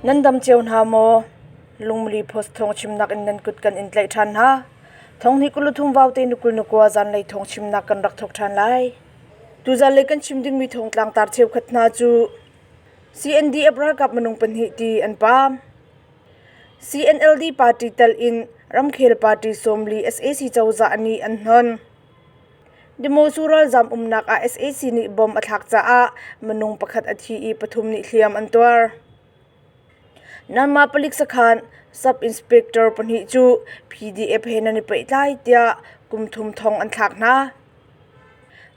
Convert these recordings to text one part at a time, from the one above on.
Nan dam cio hna maw? Lungmuli Post thawngchimnak in nan kut kan in tlaih ṭhan hna. Thonghnih 23 vaute ni 21 zanlei thawngchimnak kan rak thawk ṭhan lai. Tuzanlei kan chim dingmi thawngtlang tar cheukhat hna cu CNDF ralkap minung pahnih ti an paam. CNLD party tel in ramkhel party 40 sac cozah nih an hnon. Demosu ralzaam umnak ah sac nih bomb a thlak caah minung pakhat a thi i pathum nih hliam an tuar. Nanmah palik sakhan Sub Inspector pahnih cu PDF he nan i pehtlai tiah kum thum thong an thlak hna.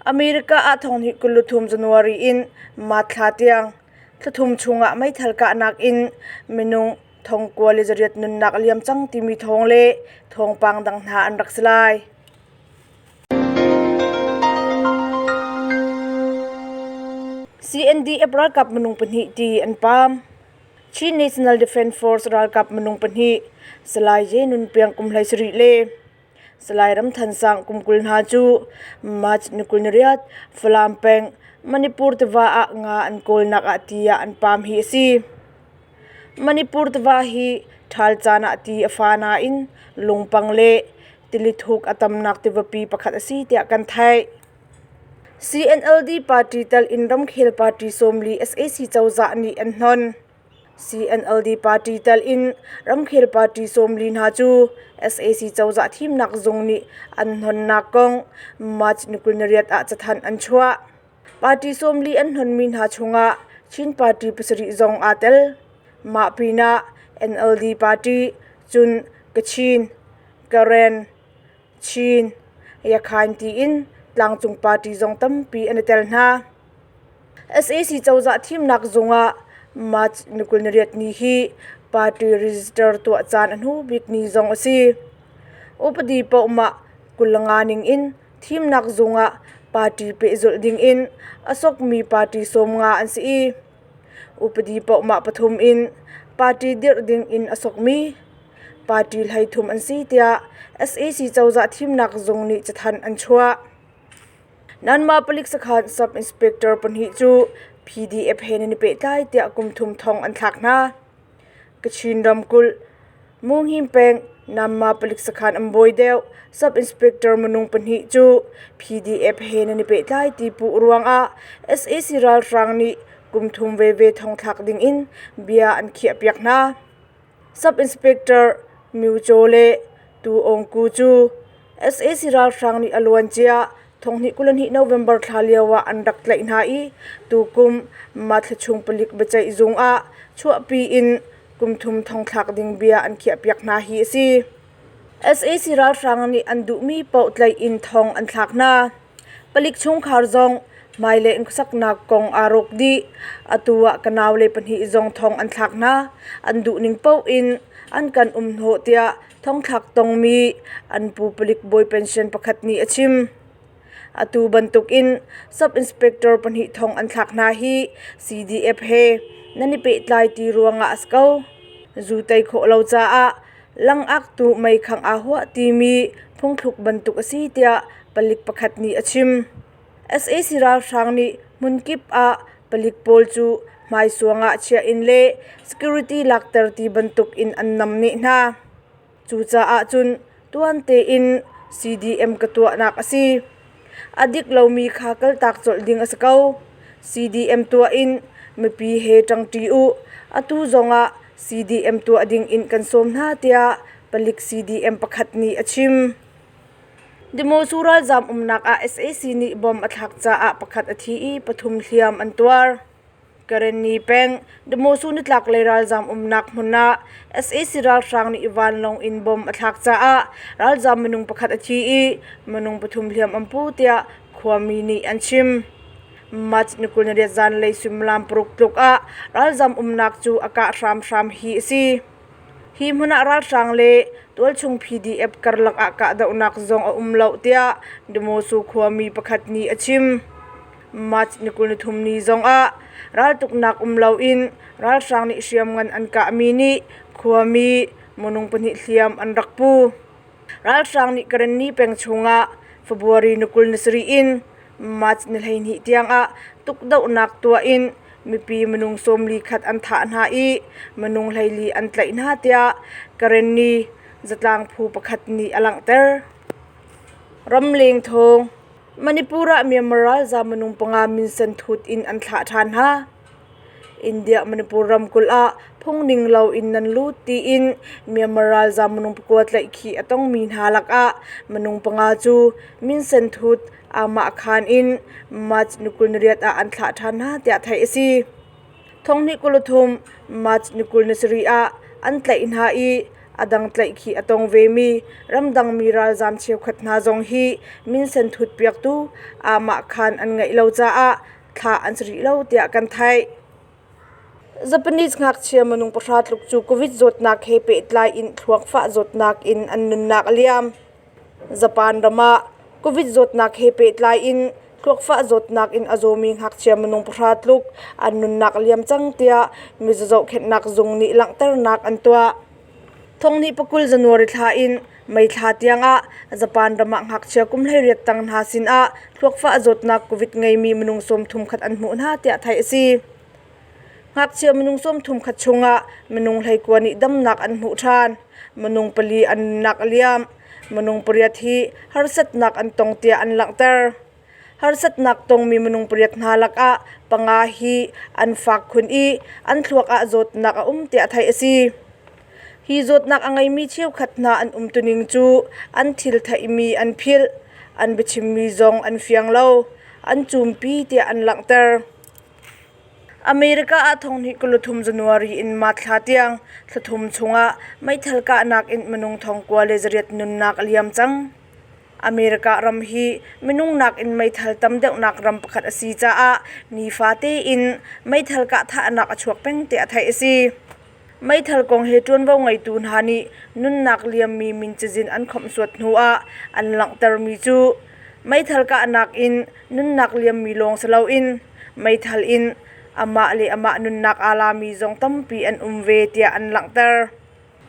America ah thonghnih 23 January in March thla tiang thla thum chungah meithal kahnak in minung 9,800 nunnak a liam cang timi thawng le thawngpang dang hna an rak si lai. CNDF ralkap minung pahnih ti an paam. Chin National Defence Force ralkap minung pahnih Salai Ye Nun Piang kum 17 le Salai Ram Than Sang kum 20 hna cu March ni 28 Falam peng Manipur tiva ah nga an kawlnak ah ti ah an paam hi a si. Manipur tiva hi ṭhal caan ah ti a fa nain lungpang le tili thuk a tamnak tivapi pakhat a si tiah kan theih. CNLD party tal in ramkhel party 40 sac cozah nih an hnon. CNLD party tal in ramkhel party 40 hna cu sac cozah thimnak zung nih an hnonnak kong March ni 28 ah cathanh an chuah. Party 40 an hnonmi hna chungah Chin party pasarih zong aa tel. Mah pinah NLD party, cun Kachin, Karen, Chin, Yakhain tiin tlangcung party zong tampi an i tel hna. Sac cozah thimnak zung ah March ni 28 ni hi party register tuah caan a hnu bik ni zong a si. Upadi pohmah 25 ning in thimnak zung ah party pehzulh ding in a sokmi party 50 an si i upadi pohmah pathum in party dirh ding in a sokmi party 33 an si tiah sac cozah thimnak zung nih cathanh an chuah. Nanmah palik sakhan sub inspector pahnih cu PDF he nan i pehtlai tiah kum thum thong an thlak hna. Kachin ramkulh Munghim peng Namma palik sakhan an bawi deuh Sub Inspector minung pahnih cu PDF he nan i pehtlai ti puh ruangah sac ralhrang nih kum thum veve thongthlak dingin bia an khiahpiak hna. Sub Inspector Myu Chaw le Tu Aung Ku cu sac ralhrang nih a luancia thonghnih 22 November thla lio ah an rak tlaih hna i tukum March thla chung palik biaceih zung ah chuahpi in kum thum thongthlak ding bia an khiahpiak hna hi a si. Sac ralhrang nih an duhmi paoh tlaih in thong an thlak hna. Palik chungkhar zong hmailei khuasaknak kong aa rawk dih. Atu ah ka naule pahnih zong thong an thlak hna. An duhning paoh in an kan um hnawh tiah thongthlak tongmi an pu palik bawi pension pakhat nih a chim. Atu bantukin Sub Inspector pahnih thong an thlak hna hi CDF he nan i pehtlai ti ruangah a si ko. Zu tei khawh lo caah langak tu meikhang aa huah timi phungthluk bantuk a si tiah palik pakhat nih a chim. Sac ralhrang nih hmunkip ah palik pawl cu hmaisuang ah chiah in le security lakter ti bantuk in an namneh hna. Cucaah cun tuan tein CDM ka tuahnak a si. A dik lomi kha kaltak colh ding a si ko. CDM tuah in mipi he ṭangṭi u. Atu zongah CDM tuah ding in kan sawm hna tiah palik CDM pakhat nih a chim. Demosu ralzaam umnak ah sac nih bomb a thlak caah pakhat a thi i pathum hliam an tuar. Karenni peng, Demosu nitlaklei ralzaam umnak hmun ah sac ralhrang nih vanlawng in bomb a thlak caah ralzaam minung pakhat a thi i minung pathum hliam an pu tiah khuami nih an chim. March ni 28 zanlei suimilam paruk tluk ah ralzaam umnak cu a kah hramhram hi a si. Hi hmun ah ralhrang le tualchung PDF karlak ah kahdohnak zong a um lo tiah Demosu khuami pakhat nih a chim. March ni 23 ni zongah raltuknak um loin ralhrang nih hriamngan an kahmi nih khuami minung pahnih hliam an rak pu. Ralhrang nih Karenni peng chungah February ni 27 in March ni 12 tiangah tukdohnak tuah in mipi minung 41 an thah hna i minung 14 an tlaih hna tiah Karenni zatlang phu pakhat nih a langhter. Ramleng thawng Manipur ah Myanmar ralzaam minung panga minsen thut in an thlah ṭhan hna. India Manipur ramkulh ah phungning loin nan lut tiin Myanmar ralzaam minung pakua tlaihkhih a tongmi hna lakah minung panga cu minsen thut aamahkhan in March ni 28 ah an thlah ṭhan hna tiah theih a si. Thonghnih 23 March ni 27 ah an tlaih hna i a dang tlaihkhih a tong vemi ramdangmi ralzaam cheukhat hna zong hi minsen thut piaktu aamahkhan an ngeih lo caah thlah an si rih lo tiah kan theih. Japanese ngakchia minung pahra tluk cu COVID zawtnak he pehtlai in thluakfah zawtnak in an nunnak a liam. Japan ram ah COVID zawtnak he pehtlai in thluakfah zawtnak in a zawmi ngakchia minung pahra tluk an nunnak a liam cang tiah mizaw zohkhenhnak zung nih langhternak an tuah. Thonghnih pakul January thla in May thla tiangah Japan ram ah ngakchia kum 18 tang hna sinah thluakfah zawtnak COVID ngeimi minung 30 khat an hmuh hna tiah theih a si. Ngakchia minung 30 khat chungah minung 19 nih damnak an hmuh ṭhan. Minung pali an nunnak a liam. Minung pariat hi harsatnak an tong tiah an langhter. Harsatnak tongmi minung pariat hna lakah panga hi an fak khun i an thluak ah zawtnak a um tiah theih a si. Hi zawtnak a ngeimi cheukhat hna an umtuning cu an thil theihmi an philh, an biachimmi zong an fiang lo, an cumpi tiah an langhter. America ah thonghnih 23 January in March thla tiang thla thum chungah meithal kahnak in minung 9,800 nunnak a liam cang. America ram hi minung nakin meithal tam deuhnak ram pakhat a si caah nifate in meithal kahthahnak a chuak peng tiah theih a si. Meithal kong he ṭuanvo ngeitu hna nih nunnak liammi min cazin an khawmhsuat hnuah an langhtermi cu meithal kahnak in nunnak liammi lawng si loin meithal in amah le amah nunnak aa lami zong tampi an um ve tiah an langhter.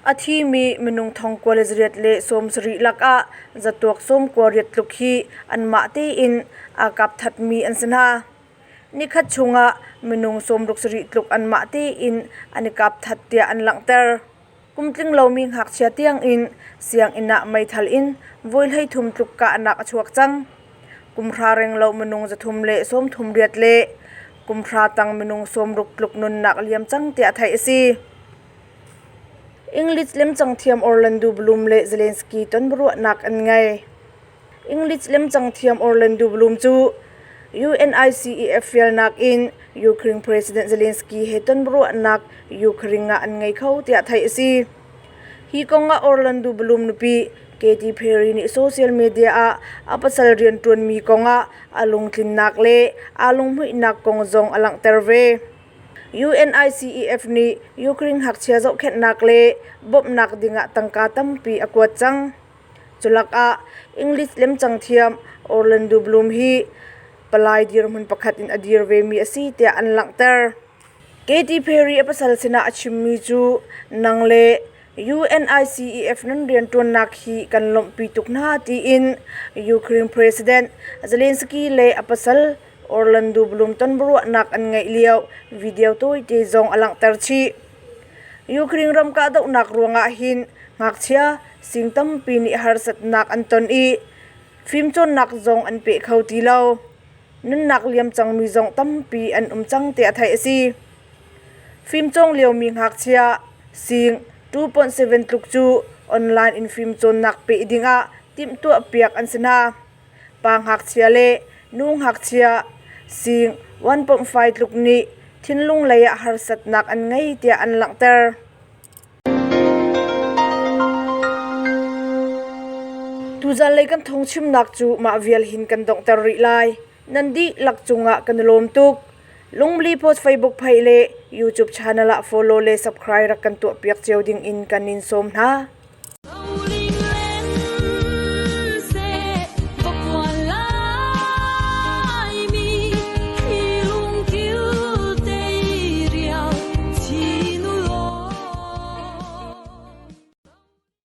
A thimi minung 9,870 lakah zatuak 98 tluk hi anmah tein aa kap thatmi an si hna. Nikhat chungah minung 67 tluk anmah tein an i kap that tiah an langhter. Kum tling lomi ngakchia tiangin sianginn ah meithal in voi 33 tluk kahnak a chuak cang. Kum hra renglo minung 338 le kum hra tang minung 60 tluk nunnak a liam cang tiah theih a si. English lemcang thiam Orlando Bloom le Zelensky tonbiaruahnak an ngei. English lemcang thiam Orlando Bloom cu UNICEF fialnak in Ukraine President Zelensky he tonbiaruahnak Ukraine ah an ngei kho tiah theih a si. Hi kong ah Orlando Bloom nupi Katy Perry nih social media ah a pasal rianṭuanmi kong ah a lungtlinnak le aa lunghmuihnak kong zong a langhter ve. UNICEF nih Ukraine ngakchia zohkhenhnak le bawmhnak dingah tangka tampi a kuat cang. Culakah English lemcang thiam Orlando Bloom hi palai dirhmun pakhat in a dir vemi a si tiah an langhter. Katy Perry a pasal sinah a chimmi cu nang le UNICEF nan rianṭuannak hi kan lawmhpi tuk hna tiin Ukraine President Zelensky le a pasal Orlando Bloom tonbiaruahnak an ngeih lio video tawite zong a langhter chih. Ukraine ram kahdohnak ruangah hin ngakchia sing tampi nih harsatnak an ton i fimcawnnak zong an peh kho ti lo. Nunnak liam cangmi zong tampi an um cang tiah theih a si. Fimcawng liomi ngakchia sing 2.7 tluk cu online in fimcawnnak peh dingah timhtuahpiak an si hna. Pa ngakchia le nu ngakchia sing 1.5 tluk nih thinlung lei ah harsatnak an ngei tiah an langhter. Tuzanlei kan thawngchimnak cu mah vial hin kan donghter rih lai. Nan dihlak cungah kan i lawm tuk. Lungmli Post Facebook page le YouTube channel ah follow le subscribe rak kan tuahpiak cio ding in kan in sawm hna.